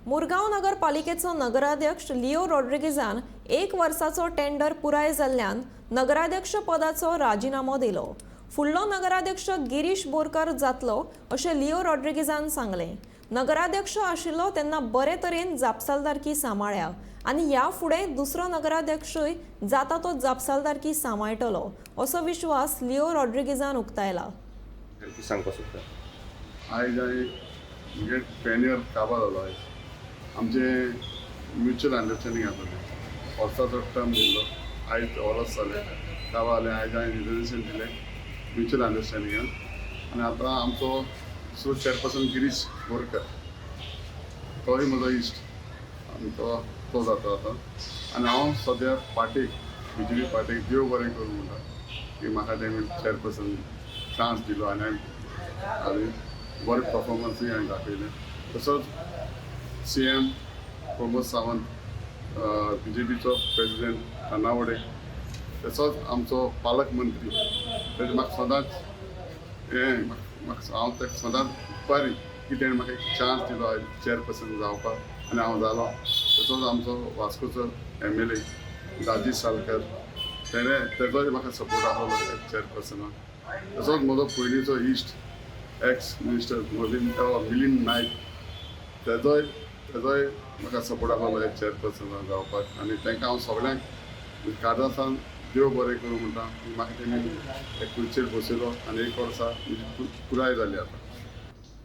मुरगांव नगरपालिकेचो नगराध्यक्ष लिओ रॉड्रिगीजान एक वर्साचो टेंडर पुराय जाल्ल्यान नगराध्यक्ष पदाचो राजिनामो दिलो. फुडलो नगराध्यक्ष गिरीश बोरकर जातलो अशें लिओ रॉड्रिगीजान सांगलें. नगराध्यक्ष आशिल्लो तेन्ना बरे तरेन जापसालदारकी सांबाळ्ळ्या आनी ह्या फुडें दुसरो नगराध्यक्षूय जाता तो जापसालदारकी सांबाळटलो असो विश्वास लिओ रॉड्रिगीजान उक्तायला. कितें सांगपाक सोदता? आयज हांवें म्हगे टेन्युअर काबार जालो. आयज आमचें म्युच्युअल अंडरस्टँडींग आसलें. वर्साचो टर्म दिल्लो, आयज वरस जालें, काबार जालें. आयज हांवें रिजर्वेशन दिलें म्युच्युअल अंडरस्टँडिंगान आनी आतां आमचो दुसरो चॅरपर्सन गिरीश बोरकर, तोय म्हजो इश्ट आनी तो जाता आतां. आनी हांव सद्या पार्टीक, बीजेपी पार्टीक देव बरें करूं म्हणटा की म्हाका तेणी चॅरपर्सन चान्स दिलो आनी हांवें बरें परफॉर्मन्सूय हांवें दाखयलें. तसोच सीएम प्रमोद सावंत, बीजेपीचो प्रेजिडेंट तानावडे, तसोच आमचो पालक मंत्री, तेजे म्हाका सदांच हें म्हाका हांव ताका सदांच उपकारी की तेणें म्हाका एक चान्स दिलो आयज चॅरपर्सन जावपाक आनी हांव जालो. तसोच आमचो वास्कोचो एमएलए दाजी सालकर, तेणें तेजोय म्हाका सपोर्ट आसलो चॅरपर्सनाक. तसोच म्हजो पयलींचो इश्ट एक्स मिनिस्टर मिलिंद नायक, तेजोय म्हाका सपोर्ट आसलो चॅरपर्सन जावपाक. आनी तांकां हांव सगळ्यांक काळजा सावन देव बरें करूं म्हणटा की म्हाका तेणी एक खुर्चेर बसयलो आनी एक वर्सा म्हजी पुराय जाली आतां.